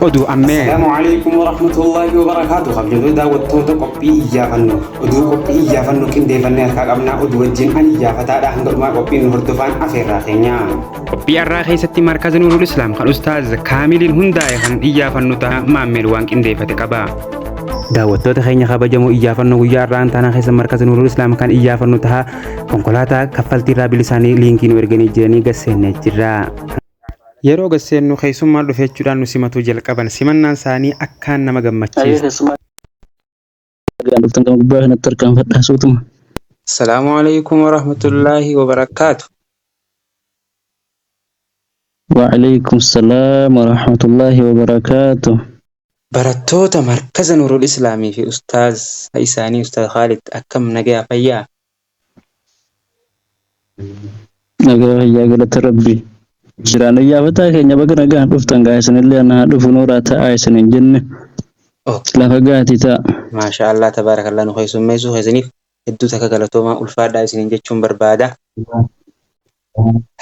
Oduu ammee. Assalaamu alaikum warahmatullahi wabarakaatu. Kabajamtoota daawwattoota qophii iyyaafannoo oduu qophii iyyaafannoo qindeeffannee harkaa qabnaa oduu wajjin ani iyyaafataadha hanga dhumaa qophiin nu hordofaan afeerraa keenya. Qophii har'aa keessatti markaza Nuurul Islaam kan Ustaaz Kaamiliin hundaa'e kan iyyaafannu ta'a Maammeel waan qindeeffate qaba. Daawwattoota keenya kabajamoo iyyaafannoo guyyaa har'aa antaanaa keessa markaza Nuurul Islaam kan iyyaafannu ta'a konkolaataa kaffaltii irraa bilisaanii liinkii nu erganii jiranii gasseennee jirra. Yeroo gasseennu keessummaan dhufe jechuudhaan nu simatuu jalqaban. Simannaan isaanii akkaan nama Ayyee gammachiisa. keessumaa nagaan dhuftan gama gubbaa kanatti tarkaanfadhaa suutuma. Assalaamu alaikum warahmatullaahi wabarakaatu. Wa'alaikum salaam wa rahmatullahi wa barakaatuh. Barattoota markaza Nuurul Islaamii fi ustaaz isaanii Ustaaz Khaalid akkam nagaya fayyaa? Nagaa fayyaa galata rabbi. Jiraan iyyaafataa keenya baga nagaan dhuftan gaa isinillee ana haa dhufu nooraa ta'aa isin hin jenne Ok. lafa gaati ta'a. Maasha Allah tabaarakallah nu keessummeessuu keessaniif hedduu takka galatoomaa ulfaadhaa isiniin jechuun barbaada.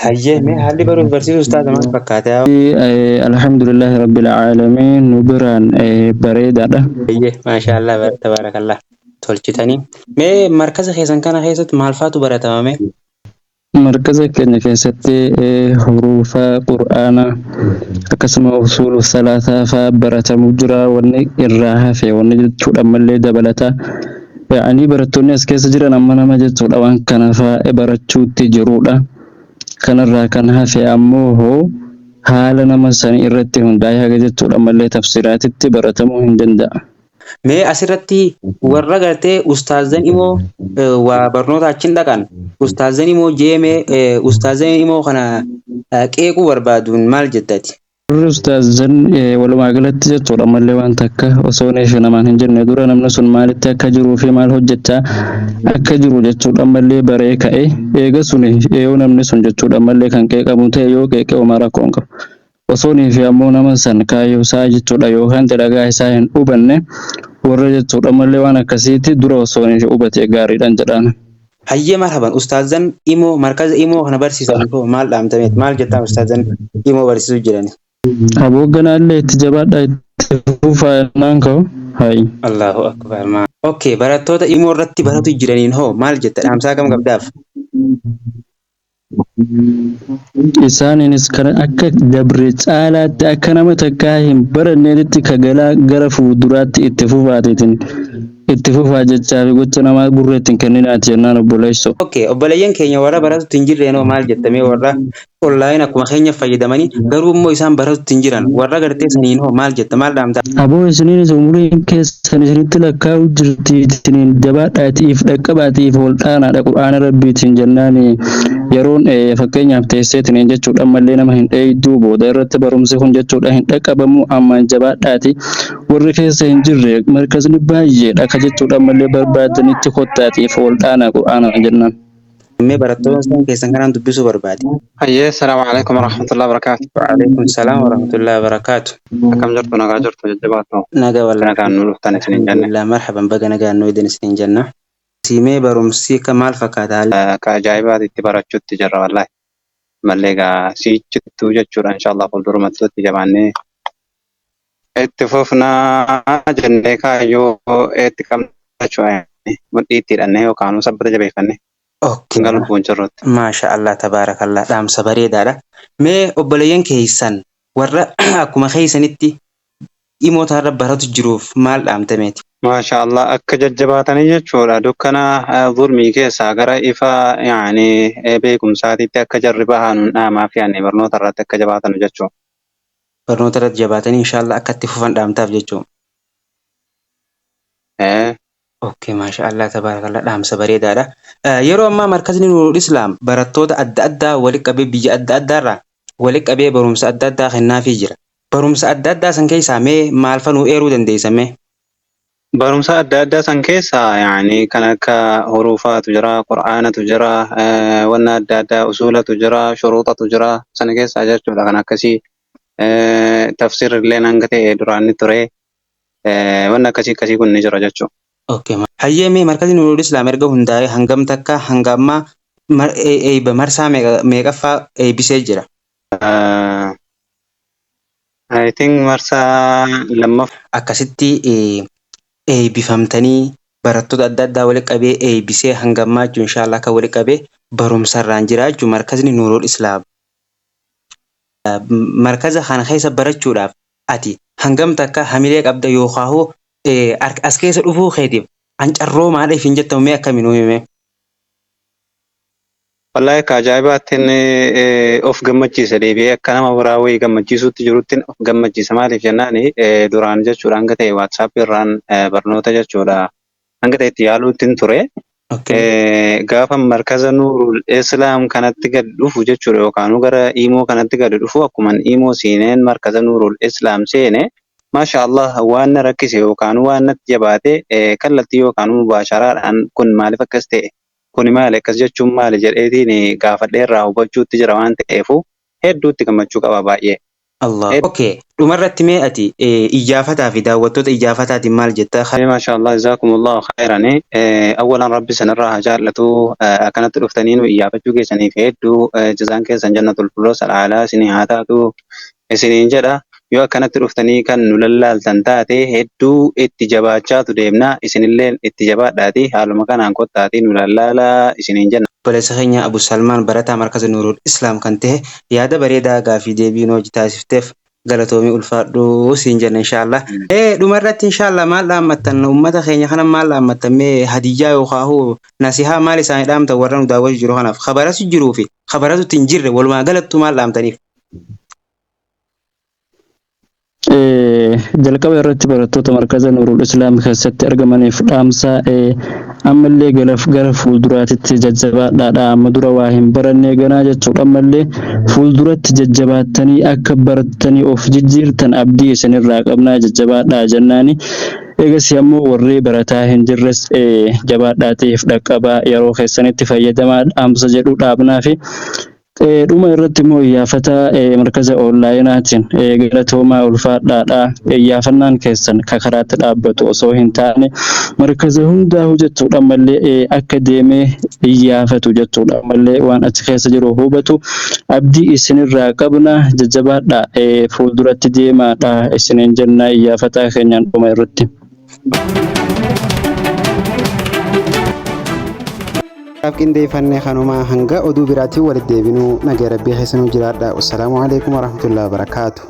Hayyee mee haalli baruuf barsiisuu ustaaza maal fakkaata? Alhamdulillahi rabbil aalamiin nu biraan bareedaadha. Hayyee maasha Allah tabaarakallah tolchitanii. Mee markaza keessan kana keessatti maal faatu baratama mee? Markaza keenya keessatti huruufa qur'aanaa akkasuma usuulu salaataa faa baratamu jira wanni irraa hafe wanni jechuudha ammallee dabalata. Yaa'anii barattoonni as keessa jiran amma nama jechuudha waan kana faa barachuutti jirudha. Kanarraa kan hafe ammoo hoo haala nama sanii irratti hundaa'ee haga jechuudha ammallee tafsiraatitti baratamuu hin danda'a. Mee asirratti warra gartee ustaazan imoo waa barnoota achiin dhaqan ustaazan imoo jeemee ustaazan imoo kana qeequu barbaaduun maal jettati? Warri ustaazan walumaa galatti jechuudha ammallee waan takka osoo neesha namaan hin jenne dura namni sun maalitti akka jiruu fi maal hojjechaa akka jiru jechuudha ammallee baree ka'e eega suni yoo namni sun jechuudha ammallee kan qeeqamu ta'e yoo qeeqe homaa rakkoo hin qabu. Osoo fi ammoo nama san kaayyoo isaa jechuudha yookaan dalagaa isaa hin hubanne warra jechuudha ammallee waan akkasiitti dura osoo hin hubatee gaariidhaan jedhaan. Hayyee marhaban ustaazan imoo markaza imoo kana barsiisan hoo maal dhaamtameet maal jettaan ustaazan imoo barsiisuu jirani? Aboo ganaallee itti jabaadhaa itti fufaa jennaan ka'u hayi. Allahu akbar maa. Okay barattoota imoo irratti baratu jiraniin hoo maal jetta dhaamsaa kam qabdaaf? Isaaniinis kan akka dabre caalaatti akka nama takkaa hin baranneetitti ka galaa gara fuulduraatti itti fufaateetiin itti fufaa jechaa fi gocha namaa gurra ittiin kenninaati jennaan obboleessoo. Okay obboleeyyan keenya warra baratutti hin jirreen hoo maal jettamee warra online akkuma keenya fayyadamanii garuu immoo isaan baratutti hin jiran warra gartee saniin hoo maal jetta maal dhaamta? Aboo isiniinis umuriin keessan isinitti lakkaa'u jirti isiniin jabaadhaatiif dhaqqabaatiif wal dhaanaadha qur'aana rabbiitiin jennaani yeroon fakkeenyaaf teesseetiniin jechuudha ammallee nama hin dheeyduu booda irratti barumsi kun jechuudha hin dhaqqabamu ammaan jabaadhaati warri keessa hin jirre markazni baay'eedha ka jechuudha ammallee barbaadanitti kottaatiif wal dhaanaa qur'aana jennaan. Mee barattoota isaan keessan kanaan dubbisuu barbaade. Hayyee, salaamu alaikum warahmatullahi wabarakatuh. Wa'alaikum salaam warahmatullahi wabarakaatu. Akkam jirtu nagaa jirtu jajjabaattu. Naga wallaahi. Nagaan nu dhuftan isiniin jenne. Alhamdulillah marhaban baga nagaan nu eedan isiniin jenna. Simee barumsi akka maal fakkaata haalli? Akka ajaa'ibaatti itti barachuutti jirra wallahi. Mallee egaa siichittuu jechuudha inshallah fuuldurumattuu itti jabaannee itti fufnaa jennee kaayyoo itti qabna jechuudha. Mudhii itti hidhannee yookaan sabbata jabeeffannee Okay. hanga lubbuun jirrutti. Maasha Allah tabaarakallah dhaamsa bareedaadha. Mee obboleeyyan keessan warra akkuma keessanitti dhimoota irra baratu jiruuf maal dhaamtameeti? Maasha Allah akka jajjabaatanii jechuudha dukkana zulmii keessaa gara ifa yaani beekumsaatiitti akka jarri bahan dhaamaa fi yaani barnoota irratti akka jabaatan jechuudha. Barnoota irratti jabaatanii inshallah akka itti fufan dhaamtaaf jechuudha. Okay, maasha Allah tabaarakallah dhaamsa bareedaadha. Yeroo ammaa markazni Nuurul Islaam barattoota adda addaa walitti qabee biyya adda addaarraa walitti qabee barumsa adda addaa kennaafii jira. Barumsa adda addaa san keessaa mee maal fa nuu eeruu dandeessa mee? Barumsa adda addaa san keessaa yaani kan akka huruufaatu jira, qur'aanatu jira, wanna adda addaa usuulatu jira, shuruuxatu jira sana keessaa jechuudha kan akkasii tafsiirri illee hanga ta'e duraan ni ture. Wanni akkasii akkasii kun ni jira jechuudha. Okay. Hayyee mee markazni Nuurul Islaam erga hundaa'ee hangam takka hanga ammaa eeyba marsaa meeqaffaa eeybisee jira? I think marsaa lammaffaa. Akkasitti eebbifamtanii barattoota adda addaa walitti qabee eebbisee hanga ammaa jechuun inshaallah kan walitti qabee barumsarraan jira jechuun markazni Nuurul Islaam. Markaza kana keessa barachuudhaaf ati hangam takka hamilee qabda yookaan hoo as keessa dhufuu keetiif an carroomaadha ifiin jettamu mee akkamiin uumame? Wallahi akka ajaa'ibaatti inni of gammachiisa, deebi'ee akka nama biraa wayii gammachiisuutti jirutti of gammachiisa. Maaliif jennaan, duraan jechuudha hanga ta'e WhatsApp irraan barnoota jechuudha hanga ta'e itti yaaluutti ture. Gaafa markaza Nuurul Islaam kanatti gad dhufu jechuudha, yookaan gara Iimoo kanatti gad dhufu, akkuma Iimoo seeneen markaza Nuurul Islaam seene, maasha Allah, waan na rakkise yookaan waan natti jabaate kallattii yookaan mubaasharaadhaan kun maaliif akkas ta'e, kuni maali, akkas jechuun maali jedheetiin gaafadhee irraa hubachuutti jira waan ta'eefu hedduutti gammachuu qaba baay'ee. Allah. Okay. Dhumarratti mee ati iyyaafataa fi daawwattoota iyyaafataatiin maal jetta? Maasha Allah, jazakumullahu khairan. Awwalan Rabbi sanirraa haa jaallatu. Akkanatti dhuftanii nu iyyaafachuu keessaniif hedduu jazaan keessan jannatul firdaus al'aalaa isinii haa taatu isiniin jedha. Yoo akkanatti dhuftanii kan nu lallaaltan taate hedduu itti jabaachaatu deemna. Isinillee itti jabaadhaati haaluma kanaan kottaatii nu lallaalaa isiniin jenna. Obboleessa keenya Abu Salmaan, barataa markaza Nuurul Islaam kan ta'e, yaada bareedaa gaafii deebii nu hojii taasifteef galatoomii, ulfaadhu siin jenna inshaallah. Dhumarratti inshaallah maal dhaammattan uummata keenya kana, maal dhaammattan? Mee hadiyyaa yookaan nasihaa maal isaanii dhaamtan warra nu daawwachuu jiru kanaaf, kabaratu jiruu fi kabaratu hin jirre, walumaa galattu maal dhaamtaniif? Jalqaba irratti barattoota markaza Nuurul Islaam keessatti argamaniif dhaamsa, ammallee gara fuulduraatitti jajjabaadhaadha. Amma dura waa hin barannee ganaa jechuudha. Ammallee fuulduratti jajjabaattanii akka barattanii of jijjiirtan abdii isinirraa qabnaa, jajjabaadhaa jennaani. Eegas ammoo warri barataa hin jirres jabaadhaatiif dhaqqabaa, yeroo keessanitti fayyadamaa dhaamsa jedhu dhaabnaa fi dhuma irratti immoo iyyaafata markaza onlaayinaatiin galatoomaa, ulfaadhaadha. Iyyaafannaan keessan ka karaatti dhaabbatu osoo hin taane markaza hundaa'u jechuudha, ammallee akka deemee iyyaafatu jechuudha, ammallee waan achi keessa jiru hubatu abdii isinirraa qabna. Jajjabaadha, fuulduratti deemaadha isiniin jenna iyyaafataa keenyaan dhuma irratti. Qindeeffannee kanumaa, hanga oduu biraatiin walitti deebinuu nagaa rabbii keessanuu jiraadha. Wassalaamu alaikum warahmatullahi wabarakaatu.